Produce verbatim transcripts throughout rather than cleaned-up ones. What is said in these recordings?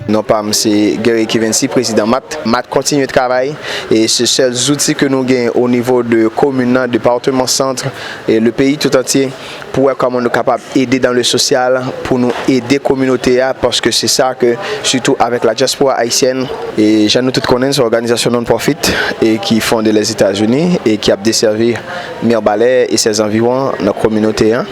Non pa m se Guerrier Kivency, prezidan mat. Mat kontinye travay e se sèl zouti ke nou gen o nivo de komin nan, depatman Sant e le peyi tout antye pou wè kòman nou kapab ede dans le social, pou nou ede kominote a, paske se sa ke, sitou avèk la diaspora haïtienne, e jan nou tout konnen, se òganizasyon non-profit e ki fonde Lèzetazini e ki ap desèvi Mibalè e ses environs nan kominote a.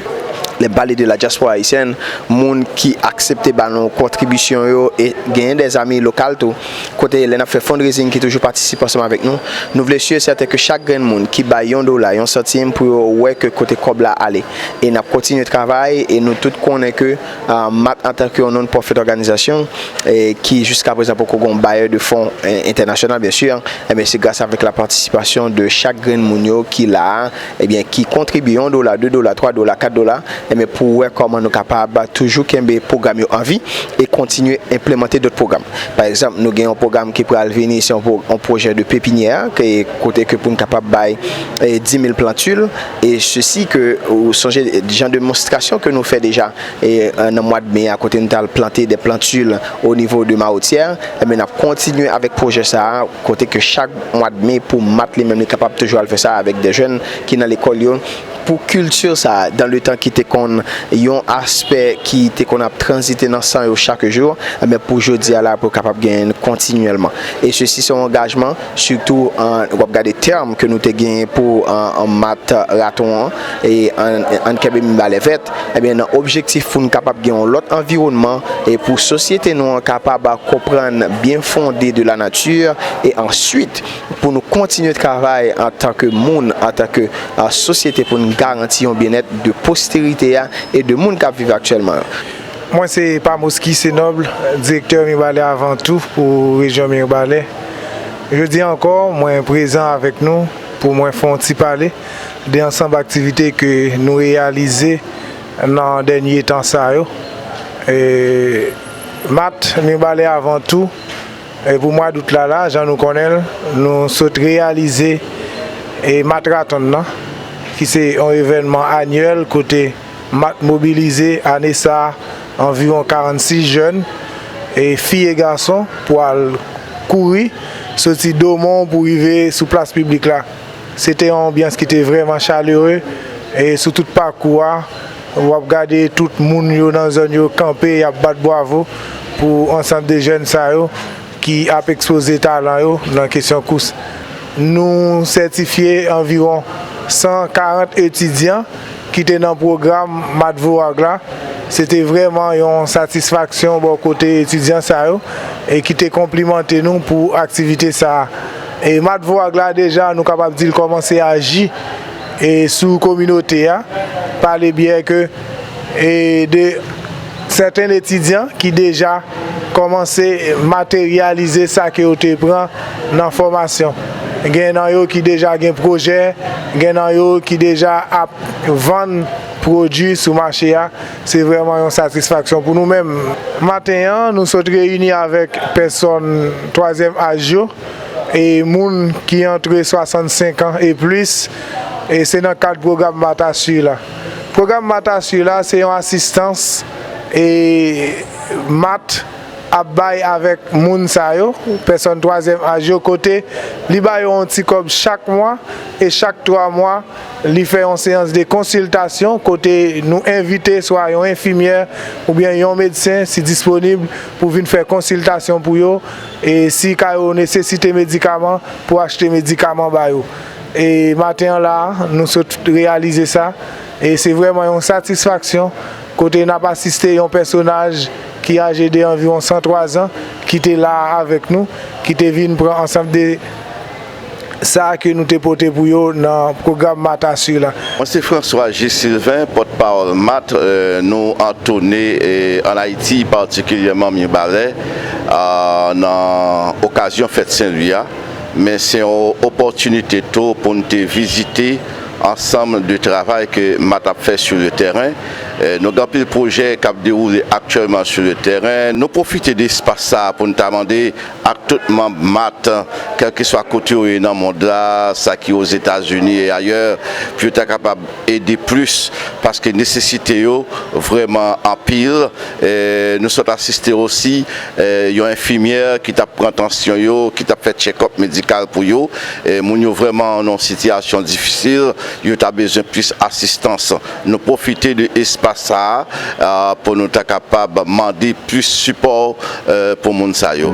Lè m pale de la diaspora haïtienne, moun ki aksepte ba nou kontribisyon yo e genyen de zanmi lokal tou, kote lè n ap fè fundraising ki toujou patisipe ansanm avèk nou, nou vle si e sèten ke chak grenn moun ki bay yon dola, yon santim pou yo wè ke kote kòb la ale. E n ap kontinye travay e nou tout konnen ke uh, mat antanke yon non-profit òganizasyon e ki jiska prezan poko gen yon bayè de fon entènasyonal, byen si, enben se gras avèk la patisipasyon de chak grenn moun yo ki la a, ebyen ki kontribye yon dola, de dola, twa dola, kat dola, enben pou wè kòman nou kapab toujou kenbe pwogram yo an vi e kontinye enplemante dòt pwogram. Pa egzanp, nou gen yon pwogram ki pral vini, se yon pwo- yon pwojè de pepinyè, ke kote ke pou n kapab bay e dis mil plantil, e sesi ke ou sonje jan demonstrasyon ke nou fè deja e nan mwa de me a, kote nou t al plante de plantil o nivo de Mawotyè, enben n ap kontinye avèk pwojè sa a, kote ke chak mwa de me pou mat li menm li kapab toujou al fè sa avèk de jèn ki nan lekòl yo, pou kilti sa a, dans le temps ki te konn yon aspè ki te konn ap tranzite nan san yo chak jou, enben pou jodi a la pou kapab genyen kontinyèlman. E sesi se yon angajman, sitou w ap gade tèm ke nou te genyen pou mat raton an e an kenbe Mibalè vèt, ebyen nan objektif pou n kapab gen yon lòt anviwònman e pou sosyete nou an kapab konprann byen fonde de la nature e answit pou nou kontinye travay antanke moun, antanke sosyete pou n garanti yon byennèt de posterite a e de moun k ap viv aktyèlman yo. Mwen se Pamoski Senob, direktè Mibalè Avan Tou pou rejyon Mibalè. Jodi a ankò, mwen prezan avèk nou pou mwen fè yon ti pale de ansanm aktivite ke nou reyalize nan dènye tan sa yo. E, mat Mibalè Avan Tou, e pou mwa dout la la, jan nou konnen l, nou sot reyalize e mat raton nan, ki se yon evènman anyèl kote mat mobilize ane sa a anviwon karannsis jèn, e fi e gason, pou al kouri soti Domon pou rive sou plas piblik la. Se te yon anbyans ki te vrèman chalere e sou tout pakou a, w ap gade tout moun yo nan zòn yo kanpe, y ap bat bwavo pou ansanm de jèn sa yo ki ap ekspoze talan yo nan kesyon kous. Nou sètifye anviwon san karant etidyan ki te nan pwogram Mat Voag la. Se te vrèman yon satisfaksyon bò kote etidyan sa yo e ki te konplimante nou pou aktivite sa a. E Mat Voag la deja nou kapab di l kòmanse aji e sou kominote a pa le byè ke e de sèten etidyan ki deja kòmanse materyalize sa ke yo te pran nan fòmasyon. Gen nan yo ki deja gen pwojè, gen nan yo ki deja ap vann pwodui sou mache a. Se vrèman yon satisfaksyon pou nou menm. Maten an, nou sot reyini avèk pèsòn twazyèm aj yo e moun ki antre swasannsenk an e plis, e se nan kad pwogram Mat Asur la. Pwogram Mat Asur la se yon asistans e mat ap bay avèk moun sa yo, pèsòn twazyèm aj yo, kote li ba yo yon ti kòb chak mwa e chak twa mwa, li fè yon seyans de konsiltasyon kote nou envite swa yon enfimyè oubyen yon medsen, si disponib, pou vin fè konsiltasyon pou yo, e si ka yo nesesite medikaman, pou achte medikaman ba yo. E maten an la a, nou sot reyalize sa, e se vrèman yon satisfaksyon kote n ap asiste yon pèsonaj ki aje de anviwon san twa zan, ki te la a avèk nou, ki te vin pran ansanm de sa ke nou te pote pou yo nan pwogram Mat Asur la. Mwen se François G. Sylvain, pòtpawòl mat. Nou antone ann Ayiti, patikilyèman Mibalè, nan okazyon fèt Sen Lwi a. Men se yon opòtinite tou pou n te vizite ansanm de travay ke mat ap fè sou le tèren. Eh, nou gen anpil pwojè k ap dewoule aktyèlman sou le tèren. Nou pwofite de espas sa a pou n ta mande ak tout manm MAT, kèlkeswa kote yo ye nan mond la, sa ki Ozetazini e ayè, pou yo ta kapab ede plis, paske nesesite yo vrèman anpil. Eh, nou sot asiste osi, eh, yon enfimyè ki t ap pran tansyon yo, ki t ap fè tchèkòp medikal pou yo. Eh, moun yo vrèman nan yon sitiyasyon difisil, yo ta bezwen plis asistans. Nou pwofite de espas sa a, ah, pou nou ta kapab mande plis sipò, eh, pou moun sa yo.